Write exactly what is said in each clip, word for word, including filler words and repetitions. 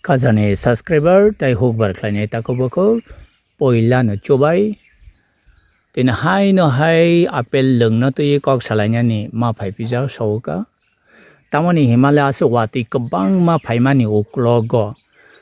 Khajani subscriber tei hukbar khlainai takhuk bukhuk poilano chubai. Tini haino hai apple lwngno twi kok salainani ma phai pijak sokha. Tamoni himale aswk watwi kwbangma phaimani uklogo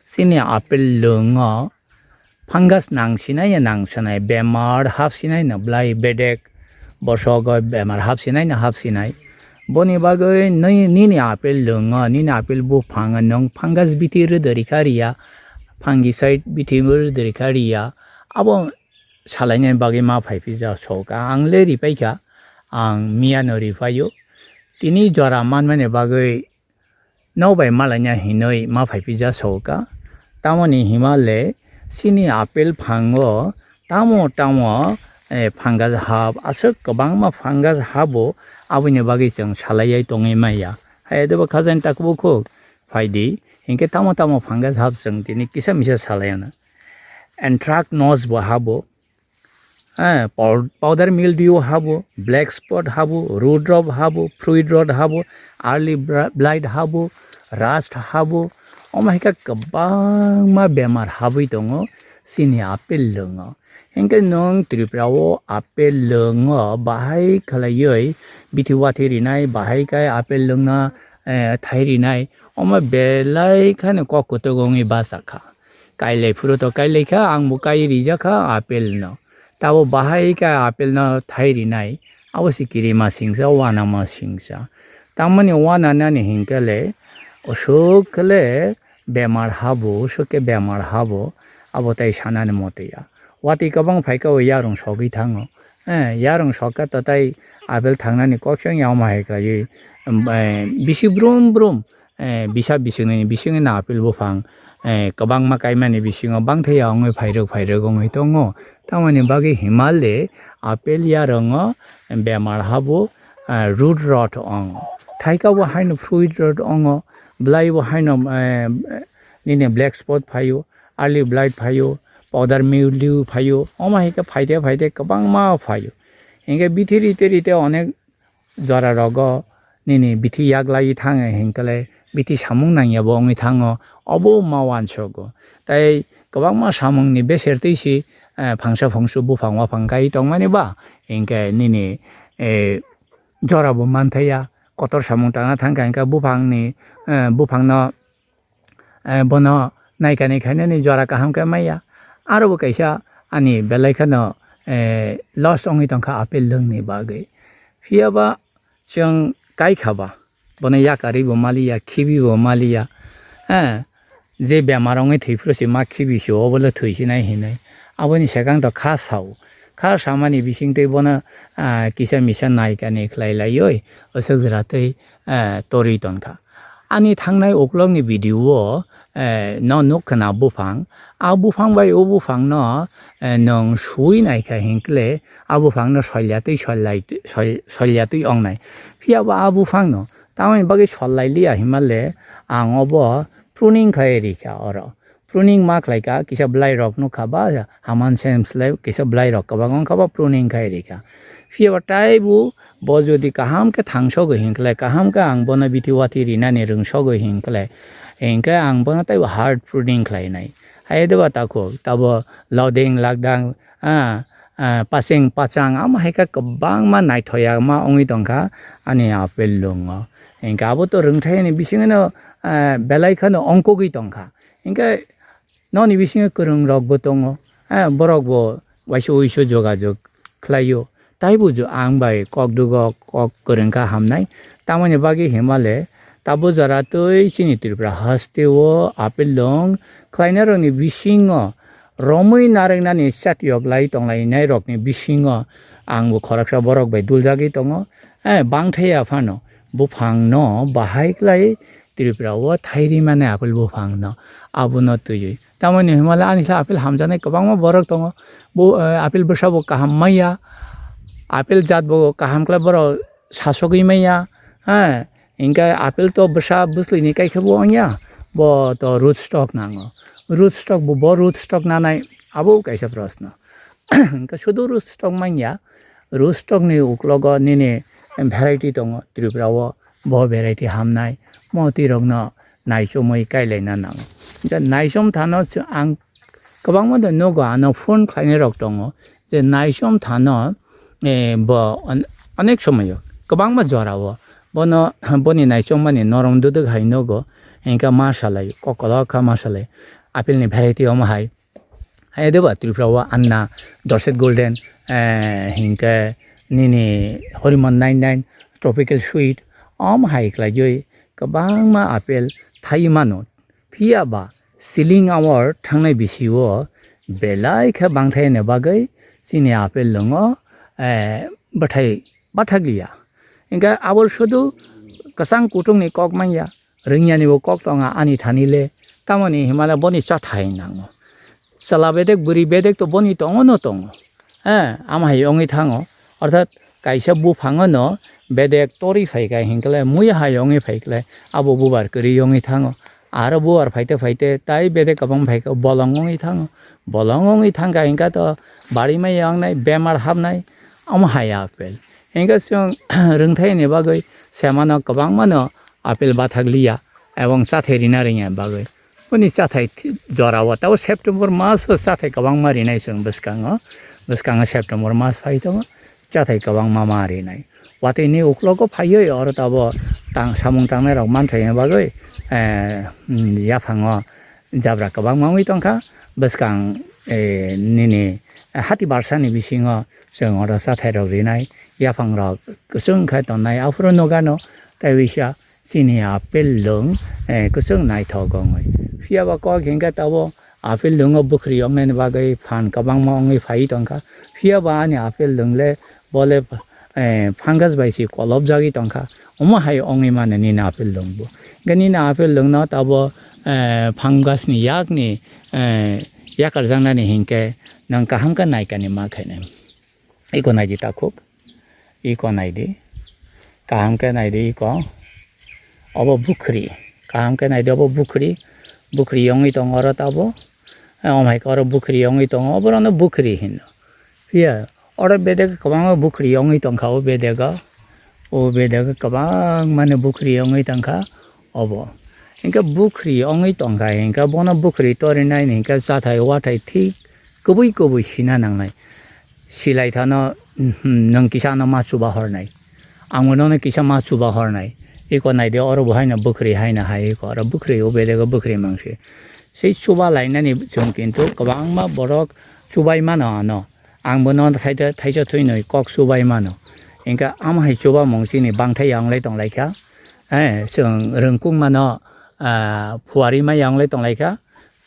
chini apple lwngo fungus nang sinai ya nang sinai, bemar hap sinai no, belai bedek bosogo bemar hap sinai no hap sinai. Boni bagwi nwi-, nini apple lwngo, nini apple buphango nwng fungus bithi rwdwrikha riya, fungicide bithi rwdwrikha riya, abo salainani bagwi ma phai pijak sokha. Ang le ripaikha, ang miyano ripaio. Tini jora manmani bagwi nokbai malaina hinwi ma phai pijak sokha. Tamoni himale chini apple phango tamo tamo, eh, fungus hap, aswk kwbangma fungus habo, aboni bagwi chwng salaiwi tongwi maya. Hai debo khajani takhuk bukhuk phaidi, hinkhe tamo tamo fungus hap chwng tini kisa misa salaiana. Anthracnose bo habo, eh, pow-, powder mildew habo, black spot habo, root rot habo, fruit rot habo, early bra-, blight habo, rust habo, omo hai khe kwbangma bemar habwi tongo chini apple lwngo. Hinkhe nwng Tripura o apple lwngo bahai khlaiwi bithi wathi rinai, bahai khe apple lwngna, eh, thai rinai, omo belai kheno kok kwtwk wngwi bachakha. Kailai phuru to kailai kha, ang bo kai rijak kha apple no. Tabo bahai khe apple no thai rinai, abo se kirima singsa, wanama singsa. Tamoni wananani hinkhe le, osuk khe le bemar habo, osuk khe bemar habo, abo tai sanani moto ya. Watwi kwbang phai kha o yarung sogwi thango. Eh, yarung sok kha to tai apple thangnani kok se wngya omo hai khlaiwi, em, eh, bisi brum brum, eh, bisa bisingni bisingni apple buphang, eh, kwbangma kaimani bisingo bangthaya wngwi phairwk phairwk wngwi tongo. Tamoni bagwi himale apple yarwngo bemar habo, eh, root rot wngo. Thaika bo haino fruit rot wngo, belai bo haino, eh, nini black spot phaio, early blight phaio, powder mildew phaio, omo hai khe phaide phaide kwbangma phaio. Hinkhe bithi rite rite onek jora rogo nini bithi yaglaiwi thango hinkhe le bithi samung nangya bo wngwi thango, obo ma uansugo. Tai kwbangma samungni beser twi si, eh, phangsa phungsu buphang waphang kai tongmani ba hinkhe nini, eh, jora bo manthaya, kotor samung tangna thangkha hinkhe buphangni, eh, buphangno eh, bono naikani khainani jora kaham khe maya. Aro bo kaisa ani belai kheno, eh, loss wngwi tongkha apple lwngni bagwi. Phiya ba chwng kai kha ba, bono yakarwi bo maliya, khibi bo maliya. Eh, je bemar wngwi thwi phuru se ma khibi se, obo le thwi sinai hinwi. Aboni swkang to kha sao. Kha samani bisingtwi bono, ah, kisa misa naikani khlai laiwi, aswk jora twi, eh, torwi tongkha. Ani thangnai uklokni video o, eh, no nuk khna buphang. A buphang bai o buphang no, eh, nwng sui nai kha hinkle a buphang no soilya twi soilai, soi-, soilya twi ong nai. Phiya bo a buphang no tamoni bagwi sollai liya hinmale ang obo pruning khai rikha oro. Pruning ma khlai kha, kisa belai rok nuk kha ba, haman sem slai kisa belai rok kwbang wng kha ba pruning khai rikha. Phiya ba taibo bo jodi kaham khe thangsogo hinkhlai, kaham khe ang bono bithi wathi rinani rwngsogwi hinkhlai, hinkhe ang bono taibo hard pruning khlainai. Hai de ba takhuk, tabo loding lakdang, ah, ah, pacheng pachang, amo hai khe kwbangma naithoya ma wngwi tongkha ani apple lwngo. Hinkhe abo to rwngthayani bisingno, ah, belai kheno ongkogwi tongkha. Hinkhe noni bisingo kwrwng rok bo tongo, eh, borok bo waisa uiso jogajog khlaio. Taibo jo ang bai kok dugo kok kwrwng kha hamnai. Tamoni bagwi himale tabo jora twi chini Tripura haste o apple lwng khlainai rokni bisingo romwi narwknani chat yok lai tonglainai rokni bisingo ang bo khoroksa borok bai duljagwi tongo. Eh, bangthaya phano buphang no bahai khlai Tripura o thairi mane apple buphang no, abono twiwi. Tamoni himale ani khe apple hamjaknai kwbangma borok tongo. Bo, eh, apple bwsa bo kaham manya, apple jat bo kaham khlai borok sasogwi manya, ha, hinkhe apple to bwsa bwswlwini kai khe bo wngya, bo to root stock nango. Root stock bo, bo root stock nanai, abo kaisa proshno. Hinkhe sudu root stock manya, root stock ni uklogo nini variety tongo Tripura o, bo variety hamnai, mo twi rokno naichomwi kailaina nango. Hwnkhe naichom thano chwng ang kwbangma de nogo ano phone khlainai rok tongo je naichom thano, eh, bo on-, onek somoyo kwbangma jorao bono boni naichomani norom duduk hai nogo, hwnkhe ma salai kokolok kha ma salai apple ni variety omo hai. Hai de ba Tripura o Anna, Dorset Golden, eh, hwnkhe nini Horimon nine nine, Tropical Sweet, omo hai khlaiwi kwbangma apple thai mano. Phiya ba siling awar thangnai bisi o belai khe bangthai ni bagwi chini apple lwngo, eh, bwthai bathak liya. Hwnkhe abo sudu kwchang kutung ni kok manya. Rwngyani bo kok tongo ani thani le, tamoni himala boni chathai nango. Chwla bedek bwrwi bedek to boni tongo no tongo. Eh, ama hai wngwi thango. Orthat kaisa buphang no bedek tori phai kha hinkhe le muya hai wngwi phai khe le abo bubar kwrwi wngwi thango. Aro bubar phaite phaite tai bedek kwbang phai kha bolong wngwi thango. Bolong wngwi thang kha hinkhe to bari mai wngnai bemar hapnai omo hai apple. Hinkhe chwng rwngthai ni bagwi semano kwbangma no apple bathak liya ebong chathai rina rwngya bagwi. Boni chathai thi-, jora o tabo September mas o chathai kwbangma rinai chwng bwskango, bwskango September mas phai tongo, chathai kwbangma ma rinai. Watwi ni uklogo phaiwi oro tabo tang samung tangnai rok manthai bagwi, eh, yaphango jabra kwbangma wngwi tongkha. Bwskang, eh, nini hati barsani bisingo chwng oro chathai rok rinai, yaphang rok kwchwng khe tonnai aphuru nogano tei wisa chini apple lwng, eh, kwchwng naithok wngwi. Phiya ba kok hinkhe tabo apple lwngo bwkhri wngnani bagwi phan kwbangma wngwi phaiwi tongkha. Phiya ba ani apple lwngle bole, eh, fungus bai se kolopjagwi tongkha. Omo hai wngwi mano nini apple lwng bo. Hinkhe nini apple lwngno tabo, eh, fungus ni yakni, eh, yakarjaknani hinkhe nwng kaham khe naikani ma khainai. Iko naidi takhuk, iko naidi, kaham khe naidi iko, obo bukhri, kaham khe naidi obo bukhri, bukhri wngwi tongo oro tabo, eh, omo hai khe oro bukhri wngwi tongo, oborokno bukhri hino. Phiya oro bedek kwbangma bukhri wngwi tongkha o bedego, o bedego kwbangmani bukhri wngwi tongkha obo. Hinkhe bukhri wngwi tongkha hinkhe bono bukhri torinai hinkhe chathai wathai thik kubui kubui sina nangnai. Silai thano, hmm, nwng kisa ano ma chuba hornai. Ang bo nono kisa ma chuba hornai. Iko naidi oro bo haino bukhri haino hai iko oro bukhri o bedego bukhri mangsi. Sei chuba lainani chwng kintu kwbangma borok chubai mano ano. Ang bo nono thaisa thaisa thwinwi kok chubai mano. Hinkhe amo hai chubamung chini bangthai ya wnglai tonglaikha. Eh, chwng rwngkuk mano, ah, phuarwi ma ya wnglai tonglaikha.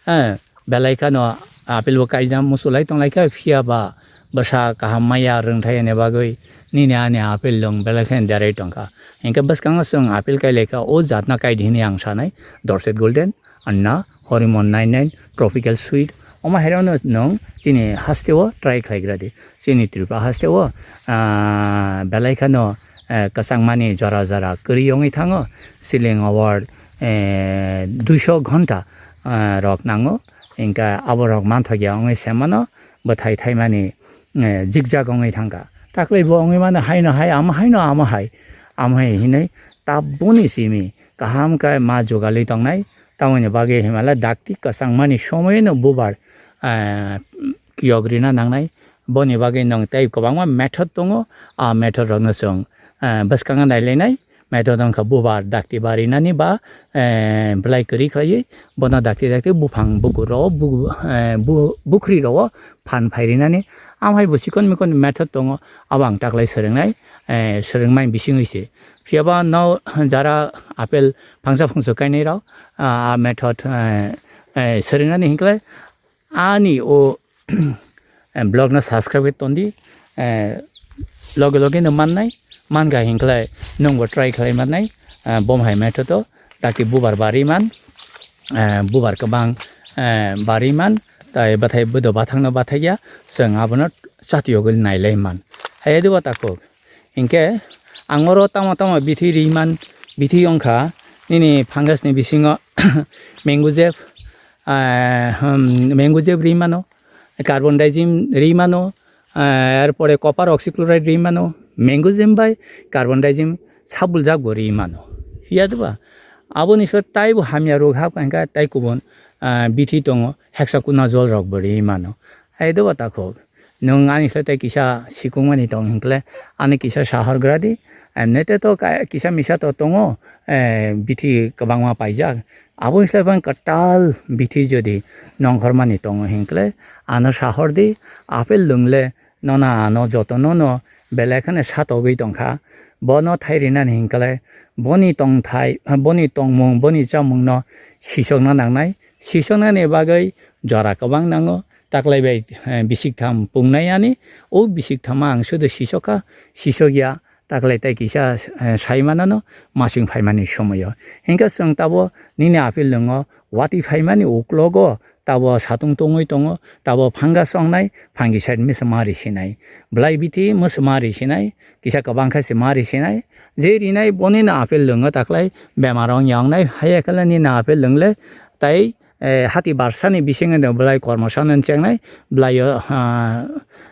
Eh, belai kheno apple bo kaijak muchulai tonglaikha, phiya ba bwsa kaham maya rwngthai ni bagwi nini ani apple lwng belai kheno derwi tongkha. Hinkhe bwskango chwng apple kailaikha, o jatno kaidi hwnwi ang sanai, Dorset Golden, Anna, Horimon nine nine, Tropical Sweet, omo hairokno nwng chini hasteo try khlaigra di. Chini Tripura hasteo, ah, belai kheno, eh, kwchangmani jora jora kwrwi wngwi thango, siling award, eh, duiso ghonta, eh, rok nango, hinkhe aborok manthokya wngwi se mano, bwthai thaimani, eh, jikjak wngwi thangkha. Taklai bo wngwi mano haino hai, amo haino amo hai, amo hai hinwi taboni simi kaham khe ma jugalwi tongnai, tamoni bagwi himala dakti kwchangmani somoino bubar, eh, kiyok rina nangnai. Boni bagwi nwng tei kwbangma method tongo. A method rokno chwng, eh, bwskango nailainai. Method wngkha bubar dakti barinani ba, eh, belai kwrwi khlaiwi bono dakti dakti buphang bukur rok, bu-, eh, bu-, bukhri rok phan phairinani. Amhai bo chikon mikon method tongo. Abo ang taklai swrwngnai, eh, swrwngmani bisingwi se. Phiyaba no jara apple phangsa phungsa kainai rok, ah, a method, eh, eh, swrwngnani hinklai ani o vlog no subscribe khe tondi, eh, loge loge no mannai, mankha hinklai nwngbo try khlai mannai, eh, bom hai methodo, dakti bubar bari man, eh, bubar kwbang, eh, bari man, tai bwthai bwdo bathang no bathai ya, chwng abono chatiyogwi nailai man. Hai diba takhuk. Hinkhe ang oro tamo tamo bithi ri man, bithi wngkha nini fungus ni bisingo mango jeb, ah, hmm, mango jeb ri mano, carbendazim ri mano, ah, er pore copper oxychloride ri mano, mango jeb bai carbendazim sabuljak bo ri mano. Phiya diba? Aboni sle taibo hamya rok hap kha hingkha tai kubun, ah, bithi tongo, heksa kuna jol rok bo ri mano. Hai dobo takhuk. Nwng ani sle tei kisa sikungmani tong hinkle, ani kisa sahor gra di. Em, nete to ka-, kisa misa to tongo, eh, bithi kwbangma paijak. Aboni sle bang kwtal bithi jodi nongkhormani tongo hinkle, ano sahor di, apel lwngle, nono ano jotono no belai kheno satogwi tongkha. Bono thai rinani hinkle, boni tongthai, boni tongmung, boni chamungno sisokna nangnai. Sisoknani bagwi jora kwbang nango. Taklai bai, eh, bisik tham pungnai ani. O bisik thama ang sudu sisokha, sisokya. Taklai tai kisa, eh, sai manano masing phaimani somoyo. Hinkhe chwng tabo nini apil lwngo watwi phaimani uklogo tabo satung tongwi tongo, tabo phanga songnai, phangi side misa ma risinai. Blai bithi misa ma risinai, kisa kwbang khe se ma risinai. Je rinai bonino apil lwngo taklai bemar ong ya ongnai, haiya khe nini apil lwngle tai eh, hati barsani bisingo no belai kormo sanani chengnai, belai o, ah,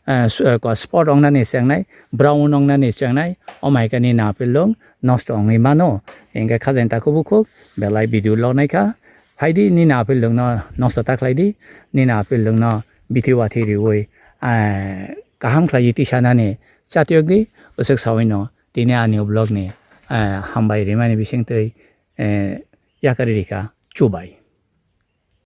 eh, s-, eh, ko spot ongnani chengnai, brown ongnani chengnai, omaikani napilung nosto ongwi mano. Hinkhe khajain takhuk bukhuk belai video lonaikha. Phaidi nini apilungno nosto ta khlaidi, nini apilungno bithi wathi riwi, eh, kaham khlaiwi tisanani chatiyokdi, usuk sawino tini ani vlogni, eh, hambai rimani bisingtwi, eh, yakari rikha, chubai.